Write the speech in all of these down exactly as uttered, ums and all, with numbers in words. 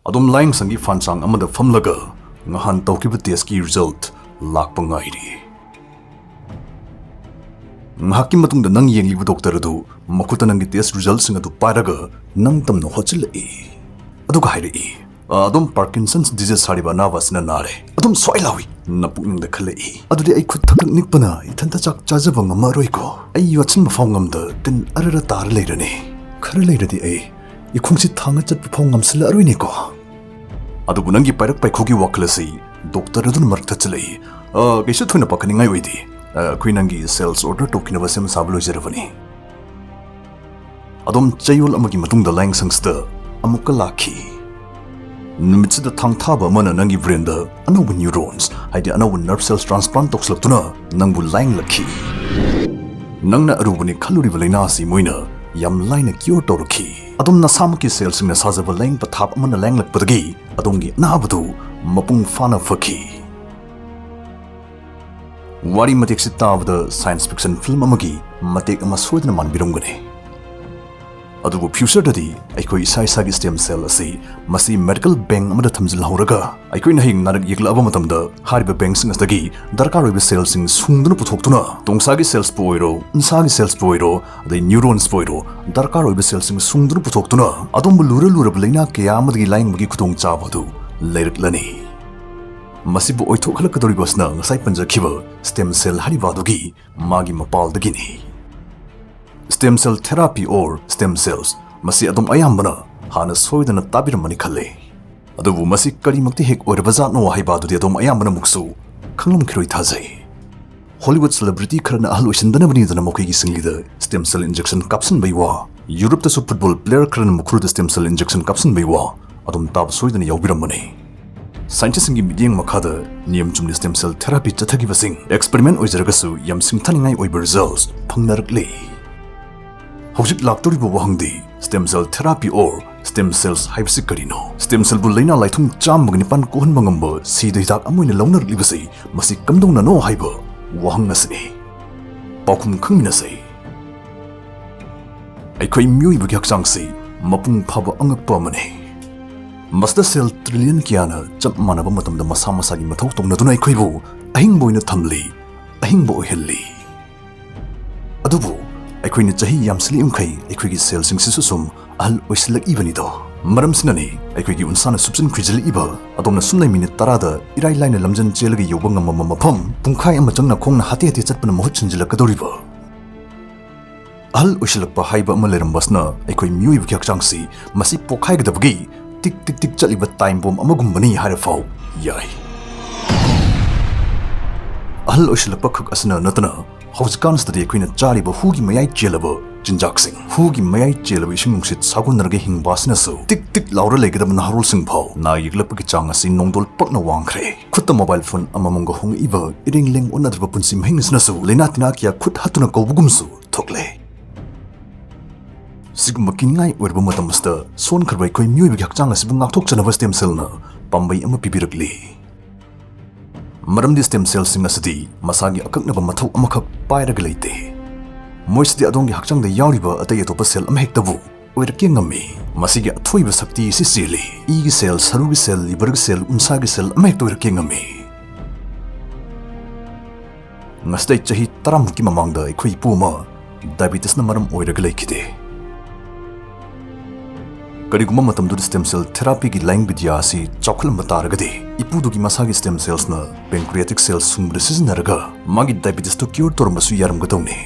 ꯑꯗꯨꯝ ꯂꯥꯏꯌꯦꯡꯁꯪꯒꯤ ꯐꯥꯟꯁꯥꯡ ꯑꯃꯗ ꯐꯝꯂꯒ ꯉꯍꯥꯟ ꯇꯧꯈꯤꯕ ꯇꯦꯁꯀꯤ ꯔꯤꯖꯜꯠ ꯂꯥꯛꯄ ꯉꯥꯏꯔꯤ꯫ ꯉꯥꯏꯍꯥꯛꯀꯤ ꯃꯇꯨꯡꯗ ꯅꯪ ꯌꯦꯡꯂꯤꯕ ꯗꯣꯛꯇꯔ ꯑꯗꯨ ꯃꯈꯨꯠꯇ ꯅꯪꯒꯤ ꯇꯦꯁ ꯔꯤꯖꯜꯠꯁꯤꯡ ꯑꯗꯨ ꯄꯥꯏꯔꯒ ꯅꯪ ꯇꯝꯅ ꯍꯣꯠꯆꯤꯜꯂꯛꯏ꯫ ꯑꯗꯨꯒ ꯍꯥꯏꯔꯛꯏ, "ꯑ, ꯑꯗꯨꯝ ꯄꯥꯔꯀꯤꯟꯁꯟꯁ ꯗꯤꯖꯤꯖ ꯍꯥꯏꯔꯤꯕ ꯑꯅꯥꯕ ꯑꯁꯤꯅ ꯅꯥꯔꯦ꯫ ꯑꯗꯨꯝ ꯁ꯭ꯋꯥꯏ ꯂꯥꯎꯏ!" ꯅꯄꯨꯛꯅꯤꯡꯗ ꯈꯜꯂꯛꯏ꯫ "ꯑꯗꯨꯗꯤ ꯑꯩ ꯈꯨꯠ ꯊꯛ ꯊꯛ ꯅꯤꯛꯄꯅ ꯏꯊꯟꯇ ꯆꯥꯛ ꯆꯥꯖꯕ ꯉꯝꯃꯔꯣꯏꯀꯣ꯫ ꯑꯩ ꯌꯣꯠꯁꯤꯟꯕ ꯐꯥꯎ ꯉꯝꯗ ꯇꯤꯟ ꯑꯔꯔ ꯇꯥꯔ ꯂꯩꯔꯅꯤ꯫ ꯈꯔ ꯂꯩꯔꯗꯤ ꯑꯩ ꯏꯈꯣꯡꯁꯤ ꯊꯥꯡꯅ ꯆꯠꯄ ꯐꯥꯎ ꯉꯝꯁꯤꯜꯂꯛꯑꯔꯣꯏꯅꯦꯀꯣ꯫" ꯑꯗꯨꯕꯨ ꯅꯪꯒꯤ ꯄꯥꯏꯔꯛ ꯄꯥꯏꯈꯨꯒꯤ ꯋꯥꯈꯜ ꯑꯁꯤ ꯗꯣꯛꯇꯔ ꯑꯗꯨꯅ ꯃꯔꯛ ꯊꯠꯆꯤꯜꯂꯛꯏ꯫ "ꯑ, ꯀꯩꯁꯨ ꯊꯣꯏꯅ ꯄꯥꯈꯠꯅꯤꯡꯉꯥꯏ ꯑꯣꯏꯗꯦ꯫ ꯑ, ꯑꯩꯈꯣꯏ ꯅꯪꯒꯤ ꯁꯦꯜꯁ ꯑꯣꯔꯗꯔ ꯇꯧꯈꯤꯅꯕ ꯁꯦꯝ ꯁꯥꯕ ꯂꯣꯏꯖꯔꯕꯅꯤ꯫" ꯑꯗꯨꯝ ꯆꯌꯣꯜ ꯑꯃꯒꯤ ꯃꯇꯨꯡꯗ ꯂꯥꯏꯌꯦꯡꯁꯪꯁꯤꯗ ꯑꯃꯨꯛꯀ ꯂꯥꯛꯈꯤ꯫ ꯅꯨꯃꯤꯠꯁꯤꯗ ꯊꯥꯡ ꯊꯥꯕ ꯑꯃꯅ ꯅꯪꯒꯤ ꯕ꯭ꯔꯦꯟꯗ ꯑꯅꯧꯕ ꯅ꯭ꯌꯨꯔꯣꯟꯁ, ꯍꯥꯏꯗꯤ ꯑꯅꯧꯕ ꯅꯔꯚ ꯁꯦꯜꯁ ꯇ꯭ꯔꯥꯟꯁꯄ꯭ꯂꯥꯟ ꯇꯧꯁꯤꯜꯂꯛꯇꯨꯅ ꯅꯪꯕꯨ ꯂꯥꯏꯌꯦꯡꯂꯛꯈꯤ꯫ ꯅꯪꯅ ꯑꯔꯨꯕꯅꯤ ꯈꯜꯂꯨꯔꯤꯕ ꯂꯥꯏꯅꯥ ꯑꯁꯤ ꯃꯣꯏꯅ ꯌꯥꯝ ꯂꯥꯏꯅ ꯀ꯭ꯌꯣꯔ ꯇꯧꯔꯛꯈꯤ꯫ ꯑꯗꯨꯝ ꯅꯁꯥꯃꯛꯀꯤ ꯁꯦꯜꯁꯤꯡꯅ ꯁꯥꯖꯕ ꯂꯥꯏꯌꯦꯡ ꯄꯊꯥꯞ ꯑꯃꯅ ꯂꯥꯏꯌꯦꯡꯂꯛꯄꯗꯒꯤ ꯑꯗꯣꯝꯒꯤ ꯑꯅꯥꯕꯗꯨ ꯃꯄꯨꯡ ꯐꯥꯅ ꯐꯈꯤ꯫ ꯋꯥꯔꯤ ꯃꯇꯦꯛꯁꯤ ꯇꯥꯕꯗ ꯁꯥꯏꯟꯁ ꯐꯤꯛꯁꯟ ꯐꯤꯜꯝ ꯑꯃꯒꯤ ꯃꯇꯦꯛ ꯑꯃ ꯁꯣꯏꯗꯅ ꯃꯥꯟꯕꯤꯔꯝꯒꯅꯤ꯫ ꯑꯗꯨꯕꯨ ꯐ꯭ꯌꯨꯆꯔꯗꯗꯤ ꯑꯩꯈꯣꯏ ꯏꯁꯥ ꯏꯁꯥꯒꯤ ꯁ꯭ꯇꯦꯝ ꯁꯦꯜ ꯑꯁꯤ ꯃꯁꯤ ꯃꯦꯗꯤꯀꯦꯜ ꯕꯦꯡꯛ ꯑꯃꯗ ꯊꯝꯖꯤꯜꯍꯧꯔꯒ ꯑꯩꯈꯣꯏꯅ ꯍꯌꯦꯡ ꯅꯥꯔꯛ ꯌꯦꯛꯂꯛꯑꯕ ꯃꯇꯝꯗ ꯍꯥꯏꯔꯤꯕ ꯕꯦꯡꯛꯁꯤꯡ ꯑꯁꯤꯗꯒꯤ ꯗꯔꯀꯥꯔ ꯑꯣꯏꯕ ꯁꯦꯜꯁꯤꯡ ꯁꯨꯡꯗꯨꯅ ꯄꯨꯊꯣꯛꯇꯨꯅ ꯇꯣꯡꯁꯥꯒꯤ ꯁꯦꯜꯁꯄꯨ ꯑꯣꯏꯔꯣ, ꯎꯟꯁꯥꯒꯤ ꯁꯦꯜꯁꯄꯨ ꯑꯣꯏꯔꯣ, ꯑꯗꯩ ꯅ꯭ꯌꯨꯔꯣꯟꯁꯄꯨ ꯑꯣꯏꯔꯣ, ꯗꯔꯀꯥꯔ ꯑꯣꯏꯕ ꯁꯦꯜꯁꯤꯡ ꯁꯨꯡꯗꯨꯅ ꯄꯨꯊꯣꯛꯇꯨꯅ ꯑꯗꯣꯝꯕꯨ ꯂꯨꯔ ꯂꯨꯔꯕ ꯂꯥꯏꯅꯥ ꯀꯌꯥ ꯑꯃꯗꯒꯤ ꯂꯥꯏꯌꯦꯡꯕꯒꯤ ꯈꯨꯗꯣꯡꯆꯥꯕ ꯑꯗꯨ ꯂꯩꯔꯛꯂꯅꯤ꯫ ꯃꯁꯤꯕꯨ ꯑꯣꯏꯊꯣꯛꯍꯜꯂꯛꯀꯗꯧꯔꯤꯕ ꯑꯁꯤꯅ ꯉꯁꯥꯏ ꯄꯟꯖꯈꯤꯕ ꯁ꯭ꯇꯦꯝ ꯁꯦꯜ ꯍꯥꯏꯔꯤꯕ ꯑꯗꯨꯒꯤ ꯃꯥꯒꯤ ꯃꯄꯥꯜꯗꯒꯤꯅꯤ꯫ Stem cell therapy or stem cells, ꯃꯁꯤ ꯑꯗꯨꯝ ꯑꯌꯥꯝꯕꯅ ꯍꯥꯟꯅ ꯁꯣꯏꯗꯅ ꯇꯥꯕꯤꯔꯝꯃꯅꯤ ꯈꯜꯂꯤ꯫ ꯑꯗꯨꯕꯨ ꯃꯁꯤ ꯀꯔꯤꯃꯛꯇꯤ ꯍꯦꯛ ꯑꯣꯏꯔꯕ ꯖꯥꯠꯅꯣ ꯍꯥꯏꯕ ꯑꯗꯨꯗꯤ ꯑꯗꯨꯝ ꯑꯌꯥꯝꯕꯅ ꯑꯃꯨꯛꯁꯨ ꯈꯪꯂꯝꯈꯤꯔꯣꯏ ꯊꯥꯖꯩ꯫ ꯍꯣꯂꯤꯋꯨꯗ ꯁꯦꯂꯦꯕ꯭ꯔꯤꯇꯤ ꯈꯔꯅ ꯑꯍꯜ ꯑꯣꯏꯁꯤꯟꯗꯅꯕꯅꯤꯗꯅ ꯃꯈꯣꯏꯒꯤ ꯁꯤꯡꯂꯤꯗ ꯁ꯭ꯇꯦꯝ ꯁꯦꯜ ꯏꯟꯖꯦꯛꯁꯟ ꯀꯥꯞꯁꯤꯟꯕꯩ ꯋꯥ, ꯌꯨꯔꯣꯞꯇꯁꯨ ꯐꯨꯠꯕꯣꯜ ꯄ꯭ꯂꯦꯌꯔ ꯈꯔꯅ ꯃꯈꯨꯔꯗ ꯁ꯭ꯇꯦꯝ ꯁꯦꯜ ꯏꯟꯖꯦꯛꯁꯟ ꯀꯥꯞꯁꯤꯟꯕꯩ ꯋꯥ ꯑꯗꯨꯝ ꯇꯥꯕ ꯁꯣꯏꯗꯅ ꯌꯥꯎꯕꯤꯔꯝꯃꯅꯤ꯫ ꯁꯥꯏꯟꯇꯤꯁꯁꯤꯡꯒꯤ ꯃꯤꯠꯌꯦꯡ ꯃꯈꯥꯗ ꯅꯤꯌꯝ ꯆꯨꯝꯅ ꯁ꯭ꯇꯦꯝ ꯁꯦꯜ ꯊꯦꯔꯥꯄꯤ ꯆꯠꯊꯈꯤꯕꯁꯤꯡ ꯑꯦꯛꯁꯄꯦꯔꯤꯃꯦꯟ ꯑꯣꯏꯖꯔꯒꯁꯨ ꯌꯥꯝ ꯁꯤꯡꯊꯥꯅꯤꯡꯉꯥꯏ ꯑꯣꯏꯕ ꯔꯤꯖꯜꯠꯁ ꯐꯪꯅꯔꯛꯂꯦ꯫ ꯍꯧꯖꯤꯛ ꯂꯥꯛꯇꯧꯔꯤꯕ ꯋꯥꯍꯪꯗꯤ, stem cell therapy or stem cells ꯍꯥꯏꯕꯁꯤ ꯀꯔꯤꯅꯣ? ꯁ꯭ꯇꯦꯝ ꯁꯦꯜꯕꯨ ꯂꯥꯏꯅꯥ ꯂꯥꯏꯊꯨꯡ ꯆꯥꯝꯃꯒ ꯅꯤꯄꯥꯟ ꯀꯣꯛꯍꯟꯕ ꯉꯝꯕ ꯁꯤꯗ ꯍꯤꯗꯥꯛ ꯑꯃ ꯑꯣꯏꯅ ꯂꯧꯅꯔꯛꯂꯤꯕꯁꯤ ꯃꯁꯤ ꯀꯝꯗꯧꯅꯅꯣ ꯍꯥꯏꯕ ꯋꯥꯍꯪ ꯑꯁꯤꯅꯤ꯫ ꯄꯥꯎꯈꯨꯝ ꯈꯪꯃꯤꯟꯅꯁꯤ꯫ ꯑꯩꯈꯣꯏ ꯃꯤꯑꯣꯏꯕꯒꯤ ꯍꯛꯆꯥꯡꯁꯤ ꯃꯄꯨꯡ ꯐꯥꯕ ꯑꯉꯛꯄ ꯑꯃꯅꯤ꯫ ꯃꯁꯤꯗ cell trillion ꯀꯌꯥꯅ ꯆꯞ ꯃꯥꯟꯅꯕ ꯃꯇꯝꯗ ꯃꯁꯥ ꯃꯁꯥꯒꯤ ꯃꯊꯧ ꯇꯧꯅꯗꯨꯅ ꯑꯩꯈꯣꯏꯕꯨ ꯑꯍꯤꯡꯕ ꯑꯣꯏꯅ ꯊꯝꯂꯤ, ꯑꯍꯤꯡꯕ ꯑꯣꯏꯍꯜꯂꯤ꯫ ꯑꯗꯨꯕꯨ ꯑꯩꯈꯣꯏꯅ ꯆꯍꯤ ꯌꯥꯝꯁꯤꯜꯂꯛꯏ ꯃꯈꯩ ꯑꯩꯈꯣꯏꯒꯤ cellꯁꯤꯡꯁꯤꯁꯨ ꯁꯨꯝ ꯑꯍꯜ ꯑꯣꯏꯁꯤꯜꯂꯛꯏꯕꯅꯤꯗꯣ꯫ ꯃꯔꯝꯁꯤꯅꯅꯤ ꯑꯩꯈꯣꯏꯒꯤ ꯎꯟꯁꯥꯅ ꯁꯨꯞꯆꯤꯟ ꯈꯣꯏꯖꯤꯜꯂꯛꯏꯕ꯫ ꯑꯗꯣꯝꯅ ꯁꯨꯝꯅꯩ ꯃꯤꯅꯤꯠ ꯇꯔꯥꯗ ꯏꯔꯥꯏ ꯂꯥꯏꯅ ꯂꯝꯖꯦꯟ ꯆꯦꯜꯂꯒ ꯌꯧꯕ ꯉꯝꯃꯝꯕ ꯃꯐꯝ ꯄꯨꯡꯈꯥꯏ ꯑꯃ ꯆꯪꯅ ꯈꯣꯡꯅ ꯍꯥꯇꯦ ꯍꯥꯇꯦ ꯆꯠꯄꯅ ꯃꯍꯨꯠ ꯁꯤꯟꯖꯤꯜꯂꯛꯀꯗꯧꯔꯤꯕ꯫ ꯑꯍꯜ ꯑꯣꯏꯁꯤꯜꯂꯛꯄ ꯍꯥꯏꯕ ꯑꯃ ꯂꯩꯔꯝꯕꯁꯤꯅ ꯑꯩꯈꯣꯏ ꯃꯤꯑꯣꯏꯕꯒꯤ ꯍꯛꯆꯥꯡꯁꯤ ꯃꯁꯤ ꯄꯣꯛꯈꯥꯏꯒꯗꯕꯒꯤ ꯇꯤꯛ ꯇꯤꯛ ꯇꯤꯛ ꯆꯠꯂꯤꯕ time bomb ꯑꯃꯒꯨꯝꯕꯅꯤ ꯍꯥꯏꯔ ꯐꯥꯎ ꯌꯥꯏ꯫ ꯑꯍꯜ ꯑꯣꯏꯁꯤꯜꯂꯛꯄ ꯈꯛ ꯑꯁꯤꯅ ꯅꯠꯇꯅ ꯍꯧꯖꯤꯛꯀꯥꯟꯁꯤꯗꯗꯤ ꯑꯩꯈꯣꯏꯅ ꯆꯥꯔꯤꯕ ꯍꯨꯒꯤ ꯃꯌꯥꯏ ꯆꯦꯜꯂꯕ ꯆꯤꯟꯖꯥꯛꯁꯤꯡ, ꯍꯨꯒꯤ ꯃꯌꯥꯏ ꯆꯦꯜꯂꯕ ꯏꯁꯤꯡ ꯅꯨꯡꯁꯤꯠ ꯁꯥꯒꯣꯟꯅꯔꯒ ꯍꯤꯡꯕ ꯑꯁꯤꯅꯁꯨ ꯇꯤꯛ ꯇꯤꯛ ꯂꯥꯎꯔ ꯂꯩꯒꯗꯕ ꯅꯍꯥꯔꯣꯜꯁꯤꯡ ꯐꯥꯎ ꯅꯥ ꯌꯦꯛꯂꯛꯄꯒꯤ ꯆꯥꯡ ꯑꯁꯤ ꯅꯣꯡꯗꯣꯜ ꯄꯛꯅ ꯋꯥꯡꯈ꯭ꯔꯦ꯫ ꯈꯨꯠꯇ mobile phone ꯑꯃꯃꯝꯒ ꯍꯣꯡꯉꯛꯏꯕ ꯏꯔꯦꯡ ꯂꯦꯡ ꯑꯣꯟꯅꯗ꯭ꯔꯕ ꯄꯨꯟꯁꯤ ꯃꯍꯤꯡ ꯑꯁꯤꯅꯁꯨ ꯂꯥꯏꯅꯥ ꯇꯤꯟꯅꯥ ꯀꯌꯥ ꯈꯨꯠ ꯍꯥꯠꯇꯨꯅ ꯀꯧꯕꯒꯨꯝꯁꯨ ꯊꯣꯛꯂꯦ꯫ ꯁꯤꯒꯨꯝꯕ ꯀꯤꯅꯤꯡꯉꯥꯏ ꯑꯣꯏꯔꯕ ꯃꯇꯝ ꯑꯁꯤꯗ ꯁꯣꯟꯈ꯭ꯔꯕ ꯑꯩꯈꯣꯏ ꯃꯤꯑꯣꯏꯕꯒꯤ ꯍꯛꯆꯥꯡ ꯑꯁꯤꯕꯨ ꯉꯥꯛꯊꯣꯛꯆꯅꯕ stem cellꯅ ꯄꯥꯝꯕꯩ ꯑꯃ ꯄꯤꯕꯤꯔꯛꯂꯤ꯫ ꯃꯔꯝꯗꯤ stem cellꯁꯤꯡ ꯑꯁꯤꯗꯤ ꯃꯁꯥꯒꯤ ꯑꯀꯛꯅꯕ ꯃꯊꯧ ꯑꯃꯈꯛ ꯄꯥꯏꯔꯒ ꯂꯩꯇꯦ꯫ ꯃꯣꯏꯁꯤꯗꯤ ꯑꯗꯣꯝꯒꯤ ꯍꯛꯆꯥꯡꯗ ꯌꯥꯎꯔꯤꯕ ꯑꯇꯩ ꯑꯇꯣꯞꯄ cell ꯑꯃꯍꯦꯛꯇꯕꯨ ꯑꯣꯏꯔꯛꯀꯦ ꯉꯝꯃꯤ꯫ ꯃꯁꯤꯒꯤ ꯑꯊꯣꯏꯕ ꯁꯛꯇꯤ ꯑꯁꯤ ꯆꯦꯜꯂꯤ꯫ ꯏꯒꯤ cell, ꯁꯔꯨꯒꯤ cell, liverꯒꯤ cell, ꯎꯟꯁꯥꯒꯤ cell ꯑꯃꯍꯦꯛꯇ ꯑꯣꯏꯔꯛꯀꯦ ꯉꯝꯃꯤ꯫ ꯉꯁꯤꯗꯩ ꯆꯍꯤ ꯇꯔꯥꯃꯨꯛꯀꯤ ꯃꯃꯥꯡꯗ ꯑꯩꯈꯣꯏ ꯏꯄꯨ ꯑꯃ diabetesꯅ ꯃꯔꯝ ꯑꯣꯏꯔꯒ ꯂꯩꯈꯤꯗꯦ꯫ ꯀꯔꯤꯒꯨꯝꯕ ꯃꯇꯝꯗꯨꯗ stem cell therapyꯒꯤ ꯂꯥꯏꯌꯦꯡ ꯕꯤꯗ꯭ꯌꯥ ꯑꯁꯤ ꯆꯥꯎꯈꯠꯂꯝꯕ ꯇꯥꯔꯒꯗꯤ, ꯏꯄꯨꯗꯨꯒꯤ ꯃꯁꯥꯒꯤ stem cellsꯅ pancreatic cell ꯁꯨꯡꯕꯗ ꯁꯤꯖꯤꯟꯅꯔꯒ ꯃꯥꯒꯤ diabetesꯇꯨ cure ꯇꯧꯔꯝꯕꯁꯨ ꯌꯥꯔꯝꯒꯗꯧꯅꯤ꯫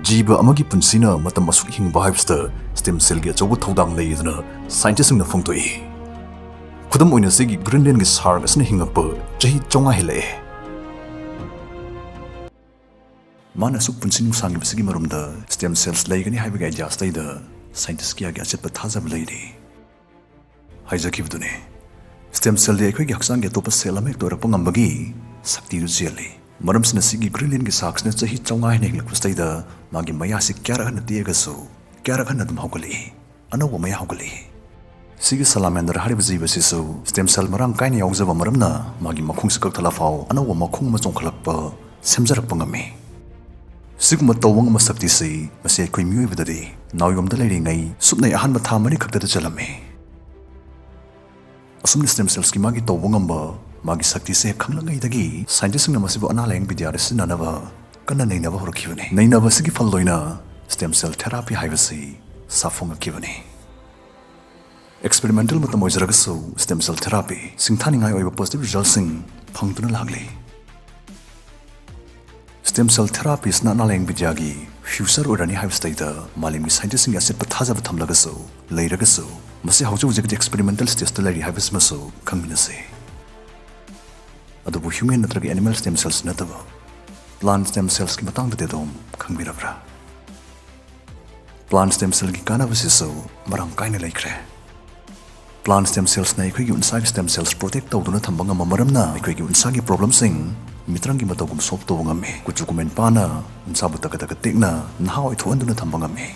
ꯖꯤꯕ ꯑꯃꯒꯤ ꯄꯨꯟꯁꯤꯅ ꯃꯇꯝ ꯑꯁꯨꯛ ꯍꯤꯡꯕ ꯍꯥꯏꯕꯁꯤꯗ stem cellꯒꯤ ꯑꯆꯧꯕ ꯊꯧꯗꯥꯡ ꯂꯩ ꯑꯗꯨꯅ scientistꯁꯤꯡꯅ ꯐꯣꯡꯗꯣꯛꯏ꯫ ꯈꯨꯗꯝ ꯑꯣꯏꯅ, ꯁꯤꯒꯤ Greenlandꯒꯤ shark ꯑꯁꯤꯅ ꯍꯤꯡꯉꯛꯄ ꯆꯍꯤ ꯆꯥꯝꯃꯉꯥ ꯍꯦꯜꯂꯛꯑꯦ꯫ ꯃꯥꯅ ꯑꯁꯨꯛ ꯄꯨꯟꯁꯤ ꯅꯨꯡꯁꯥꯡꯂꯤꯕꯁꯤꯒꯤ ꯃꯔꯨꯝꯗ stem cells ꯂꯩꯒꯅꯤ ꯍꯥꯏꯕꯒꯤ idea ꯑꯁꯤꯗꯩꯗ scientist ꯀꯌꯥꯒꯤ ꯑꯆꯦꯠꯄ ꯊꯥꯖꯕ ꯂꯩꯔꯤ꯫ ꯍꯥꯏꯖꯈꯤꯕꯗꯨꯅꯤ, stem cellꯗꯤ ꯑꯩꯈꯣꯏꯒꯤ ꯍꯛꯆꯥꯡꯒꯤ ꯑꯇꯣꯞꯄ cell ꯑꯃꯍꯦꯛꯇ ꯑꯣꯏꯔꯛꯄ ꯉꯝꯕꯒꯤ ꯁꯛꯇꯤꯗꯨ ꯆꯦꯜꯂꯤ꯫ ꯃꯔꯝꯁꯤꯅ ꯁꯤꯒꯤ Greenlandꯒꯤ sharkꯁꯤꯅ ꯆꯍꯤ ꯆꯥꯝꯃꯉꯥ ꯍꯦꯟꯅ ꯍꯤꯡꯂꯛꯄꯁꯤꯗꯩꯗ ꯃꯥꯒꯤ ꯃꯌꯥꯁꯤ ꯀꯌꯥꯔꯛ ꯍꯟꯅ ꯇꯦꯛꯑꯒꯁꯨ ꯀꯌꯥꯔꯛ ꯍꯟꯅ ꯑꯗꯨꯝ ꯍꯧꯒꯠꯂꯛꯏ, ꯑꯅꯧꯕ ꯃꯌꯥ ꯍꯧꯒꯠꯂꯛꯏ꯫ ꯁꯤꯒꯤ salamander ꯍꯥꯏꯔꯤꯕ ꯖꯤꯕꯁꯤꯁꯨ stem cell ꯃꯔꯥꯡ ꯀꯥꯏꯅ ꯌꯥꯎꯖꯕ ꯃꯔꯝꯅ ꯃꯥꯒꯤ ꯃꯈꯣꯡꯁꯤ ꯀꯛꯊꯠꯂꯐꯥꯎ ꯑꯅꯧꯕ ꯃꯈꯣꯡ ꯑꯃ ꯆꯣꯡꯈꯠꯂꯛꯄ, ꯁꯦꯝꯖꯔꯛꯄ ꯉꯝꯃꯤ꯫ ꯁꯤꯒꯨꯝꯕ ꯇꯧꯕ ꯉꯝꯕ ꯁꯛꯇꯤꯁꯤ ꯃꯁꯤ ꯑꯩꯈꯣꯏ ꯃꯤꯑꯣꯏꯕꯗꯗꯤ ꯅꯥꯎꯌꯣꯝꯗ ꯂꯩꯔꯤꯉꯩ ꯁꯨꯞꯅꯩ ꯑꯍꯥꯟꯕ ꯊꯥ ꯃꯔꯤ ꯈꯛꯇꯗ ꯆꯜꯂꯝꯃꯤ꯫ ꯑꯁꯨꯝꯅ stem cellsꯀꯤ ꯃꯥꯒꯤ ꯇꯧꯕ ꯉꯝꯕ, ꯃꯥꯒꯤ ꯁꯛꯇꯤꯁꯦ ꯈꯪꯂꯛꯉꯩꯗꯒꯤ scientistꯁꯤꯡꯅ ꯃꯁꯤꯕꯨ ꯑꯅꯥ ꯂꯥꯌꯦꯡ ꯕꯤꯗ꯭ꯌꯥꯗ ꯁꯤꯖꯤꯟꯅꯅꯕ ꯀꯟꯅ ꯅꯩꯅꯕ ꯍꯧꯔꯛꯈꯤꯕꯅꯤ꯫ ꯅꯩꯅꯕ ꯑꯁꯤꯒꯤ ꯐꯜ ꯑꯣꯏꯅ stem cell therapy ꯍꯥꯏꯕꯁꯤ ꯁꯥꯐꯣꯡꯉꯛꯈꯤꯕꯅꯤ꯫ Experimental ꯃꯇꯝ ꯑꯣꯏꯖꯔꯒꯁꯨ stem cell therapy ꯁꯤꯡꯊꯥꯅꯤꯡꯉꯥꯏ ꯑꯣꯏꯕ positive resultꯁꯤꯡ ꯐꯪꯗꯨꯅ ꯂꯥꯛꯂꯤ꯫ Stem cell therapyꯁꯤꯅ ꯑꯅꯥ ꯂꯥꯌꯦꯡ ꯕꯤꯗ꯭ꯌꯥꯒꯤ future ꯑꯣꯏꯔꯅꯤ ꯍꯥꯏꯕꯁꯤꯗꯩꯗ ꯃꯥꯂꯦꯝꯒꯤ scientistꯁꯤꯡꯒꯤ ꯑꯆꯦꯠꯄ ꯊꯥꯖꯕ ꯊꯝꯂꯒꯁꯨ ꯂꯩꯔꯒꯁꯨ, ꯃꯁꯤ ꯍꯧꯖꯤꯛ ꯍꯧꯖꯤꯛꯇꯤ experimental stageꯇ ꯂꯩꯔꯤ ꯍꯥꯏꯕꯁꯤꯃꯁꯨ ꯈꯪꯃꯤꯟꯅꯁꯤ꯫ ꯑꯗꯨꯕꯨ human ꯅꯠꯇ꯭ꯔꯒ animal stem cells ꯅꯠꯇꯕ plant stem cellsꯀꯤ ꯃꯇꯥꯡꯗꯗꯤ ꯑꯗꯣꯝ ꯈꯪꯕꯤꯔꯕ꯭ꯔꯥ? Plant stem cellꯒꯤ ꯀꯥꯟꯅꯕꯁꯤꯁꯨ ꯃꯔꯥꯡ ꯀꯥꯏꯅ ꯂꯩꯈ꯭ꯔꯦ꯫ Plant stem cellsꯅ ꯑꯩꯈꯣꯏꯒꯤ ꯎꯟꯁꯥꯒꯤ stem cells protect ꯇꯧꯗꯨꯅ ꯊꯝꯕ ꯉꯝꯕ ꯃꯔꯝꯅ ꯑꯩꯈꯣꯏꯒꯤ ꯎꯟꯁꯥꯒꯤ problemꯁꯤꯡ ꯃꯤꯇ꯭ꯔꯪꯒꯤ ꯃꯇꯧꯒꯨꯝ solve ꯇꯧꯕ ꯉꯝꯃꯤ꯫ ꯀꯨꯆꯨ ꯀꯨꯃꯦꯟ ꯄꯥꯅ ꯎꯟꯁꯥꯕꯨ ꯇꯀ ꯇꯀ ꯇꯦꯛꯅ ꯅꯍꯥ ꯑꯣꯏꯊꯣꯛꯍꯟꯗꯨꯅ ꯊꯝꯕ ꯉꯝꯃꯤ꯫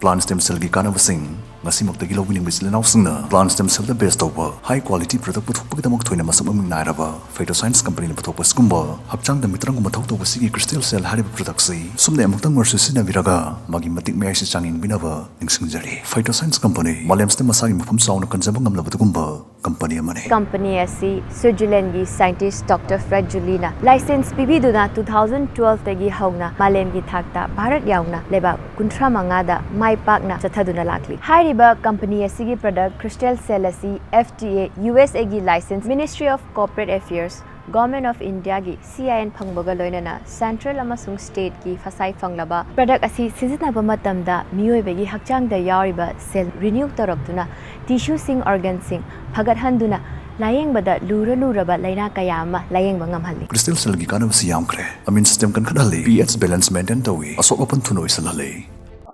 Plant stem cellꯒꯤ ꯀꯥꯟꯅꯕꯁꯤꯡ ꯉꯁꯤꯃꯛꯇꯒꯤ ꯂꯧꯕꯤꯅꯤꯡꯕ ꯏꯆꯤꯜ ꯏꯅꯥꯎꯁꯤꯡꯅ plant stem cellꯗ base ꯇꯧꯕ high quality product ꯄꯨꯊꯣꯛꯄꯒꯤꯗꯃꯛ ꯊꯣꯏꯅ ꯃꯁꯛ ꯃꯃꯤꯡ ꯅꯥꯏꯔꯕ Phytoscience companyꯅ ꯄꯨꯊꯣꯛꯄ ꯁꯤꯒꯨꯝꯕ ꯍꯛꯆꯥꯡꯗ ꯃꯤꯇ꯭ꯔꯪꯒꯨꯝꯕ ꯊꯧ ꯇꯧꯕ ꯁꯤꯒꯤ crystal cell ꯍꯥꯏꯔꯤꯕ productꯁꯤ ꯁꯨꯝꯅ ꯑꯃꯨꯛꯇꯪ ꯑꯣꯏꯔꯁꯨ ꯁꯤꯖꯤꯟꯅꯕꯤꯔꯒ ꯃꯥꯒꯤ ꯃꯇꯤꯛ ꯃꯌꯥꯏꯁꯤ ꯆꯥꯡꯌꯦꯡꯕꯤꯅꯕ ꯅꯤꯡꯁꯤꯡꯖꯔꯤ꯫ Phytoscience company ꯃꯥꯂꯦꯝꯁꯤꯗ ꯃꯁꯥꯒꯤ ꯃꯐꯝ ꯆꯥꯎꯅ ꯀꯟꯖꯕ ꯉꯝꯂꯕ ꯑꯗꯨꯒꯨꯝꯕ company ꯑꯃꯅꯤ꯫ Company ꯑꯁꯤ Switzerlandꯒꯤ scientist Doctor Fred Juliaꯅ license ꯄꯤꯕꯤꯗꯨꯅ two thousand twelveꯇꯒꯤ ꯍꯧꯅ ꯃꯥꯂꯦꯝꯒꯤ ꯊꯥꯛꯇ ꯚꯥꯔꯠ ꯌꯥꯎꯅ ꯂꯩꯕꯥꯛ ꯀꯨꯟꯊ꯭ꯔꯥ ꯃꯉꯥꯗ ꯃꯥꯏ ꯄꯥꯛꯅ ꯆꯠꯊꯗꯨꯅ ꯂꯥꯛꯂꯤ꯫ ꯍꯥꯏꯔꯤꯕ company ꯑꯁꯤꯒꯤ product crystal cell ꯑꯁꯤ F D A, USAꯒꯤ license, Ministry of Corporate Affairs, Government of Indiaꯒꯤ C I N ꯐꯪꯕꯒ ꯂꯣꯏꯅꯅ central ꯑꯃꯁꯨꯡ stateꯀꯤ ꯐꯁꯥꯏ ꯐꯪꯂꯕ product ꯑꯁꯤ ꯁꯤꯖꯤꯟꯅꯕ ꯃꯇꯝꯗ ꯃꯤꯑꯣꯏꯕꯒꯤ ꯍꯛꯆꯥꯡꯗ ꯌꯥꯎꯔꯤꯕ cell renew ꯇꯧꯔꯛꯇꯨꯅ tissueꯁꯤꯡ, organꯁꯤꯡ ꯐꯒꯠꯍꯟꯗꯨꯅ ꯂꯥꯌꯦꯡꯕꯗ ꯂꯨꯔ ꯂꯨꯔꯕ ꯂꯥꯏꯅꯥ ꯀꯌꯥ ꯑꯃ ꯂꯥꯌꯦꯡꯕ ꯉꯝꯍꯜꯂꯤ꯫ Crystal cellꯒꯤ ꯀꯥꯟꯅꯕꯁꯤ ꯌꯥꯝꯈ꯭ꯔꯦ꯫ Immune system ꯀꯟꯈꯠꯍꯜꯂꯤ, pH balance maintain ꯇꯧꯏ, ꯑꯁꯣꯛ ꯑꯄꯟ ꯊꯨꯅ ꯑꯣꯏꯁꯤꯜꯍꯜꯂꯤ꯫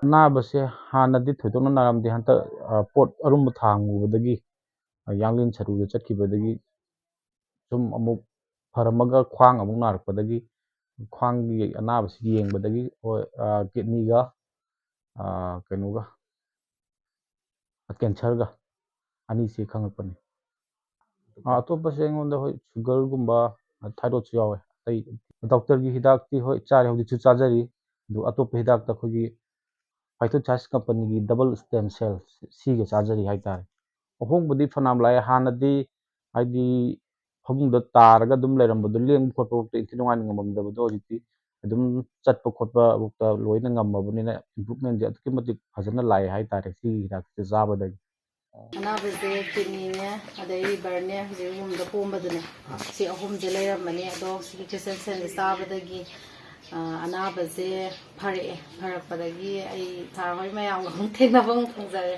ꯑꯅꯥꯕꯁꯦ ꯍꯥꯟꯅꯗꯤ ꯊꯣꯏꯗꯣꯛꯅ ꯅꯥꯔꯝꯗꯦ꯫ ꯍꯟꯇꯛ, ꯑ, ꯄꯣꯠ ꯑꯔꯨꯝꯕ ꯊꯥꯡꯉꯨꯕꯗꯒꯤ, ꯑ, ꯌꯥꯡꯂꯦꯟ ꯁꯔꯨꯗ ꯆꯠꯈꯤꯕꯗꯒꯤ ꯁꯨꯝ ꯑꯃꯨꯛ ꯐꯔꯝꯃꯒ ꯈ꯭ꯋꯥꯡ ꯑꯃꯨꯛ ꯅꯥꯔꯛꯄꯗꯒꯤ, ꯈ꯭ꯋꯥꯡꯒꯤ ꯑꯅꯥꯕꯁꯤ ꯌꯦꯡꯕꯗꯒꯤ, ꯍꯣꯏ, ꯑ, kidneyꯒ, ꯑ, ꯀꯩꯅꯣꯒ, cancerꯒ ꯑꯅꯤꯁꯤ ꯈꯪꯉꯛꯄꯅꯤ꯫ ꯑ, ꯑꯇꯣꯞꯄꯁꯦ ꯑꯩꯉꯣꯟꯗ, ꯍꯣꯏ, sugarꯒꯨꯝꯕ, thyroidꯁꯨ ꯌꯥꯎꯋꯦ꯫ ꯑꯩ ꯗꯣꯛꯇꯔꯒꯤ ꯍꯤꯗꯥꯛꯇꯤ ꯍꯣꯏ ꯆꯥꯔꯤ, ꯍꯧꯖꯤꯛꯁꯨ ꯆꯥꯖꯔꯤ꯫ ꯑꯗꯨ ꯑꯇꯣꯞꯄ ꯍꯤꯗꯥꯛꯇ ꯑꯩꯈꯣꯏꯒꯤ ꯐꯥꯏꯇꯣꯊꯥꯏꯁ ꯀꯝꯄꯅꯤꯒꯤ ꯗꯕꯜ ꯁ꯭ꯇꯦꯝ ꯁꯦꯜ ꯁꯤꯒ ꯆꯥꯖꯔꯤ ꯍꯥꯏꯇꯥꯔꯦ꯫ ꯑꯍꯣꯡꯕꯗꯤ ꯐꯅꯌꯥꯝ ꯂꯥꯛꯑꯦ꯫ ꯍꯥꯟꯅꯗꯤ ꯍꯥꯏꯗꯤ ꯐꯃꯨꯡꯗ ꯇꯥꯔꯒ ꯑꯗꯨꯝ ꯂꯩꯔꯝꯕꯗꯣ, ꯂꯦꯡꯕ ꯈꯣꯠꯄ ꯐꯥꯎꯗ ꯏꯟꯊꯤ ꯅꯨꯡꯉꯥꯏꯅ ꯉꯝꯃꯝꯗꯕꯗꯣ, ꯍꯧꯖꯤꯛꯇꯤ ꯑꯗꯨꯝ ꯆꯠꯄ ꯈꯣꯠꯄ ꯐꯥꯎꯗ ꯂꯣꯏꯅ ꯉꯝꯃꯕꯅꯤꯅ improvement ꯁꯦ ꯑꯗꯨꯛꯀꯤ ꯃꯇꯤꯛ ꯐꯖꯅ ꯂꯥꯛꯑꯦ ꯍꯥꯏꯇꯥꯔꯦ ꯁꯤꯒꯤ ꯍꯤꯗꯥꯛꯁꯦ ꯆꯥꯕꯗꯒꯤ꯫ ꯑꯅꯥꯕꯁꯦ ꯀꯤꯗꯅꯤꯅꯦ, ꯑꯗꯩ liver ꯅꯦ, ꯍꯧꯖꯤꯛ room ꯗ ꯄꯣꯝꯕꯗꯨꯅꯦ, ꯁꯤ ꯑꯍꯨꯝꯁꯦ ꯂꯩꯔꯝꯕꯅꯦ꯫ ꯑꯗꯣ ꯁꯤꯒꯤ Christian Sense ꯁꯦ ꯆꯥꯕꯗꯒꯤ, ꯑ, ꯑꯅꯥꯕꯁꯦ ꯐꯔꯛꯑꯦ꯫ ꯐꯔꯛꯄꯗꯒꯤ ꯑꯩ ꯁꯥꯔ ꯍꯣꯏ ꯃꯌꯥꯝꯒ ꯑꯃꯨꯛ ꯊꯦꯡꯅꯕ ꯑꯃꯨꯛ ꯐꯪꯖꯔꯦ꯫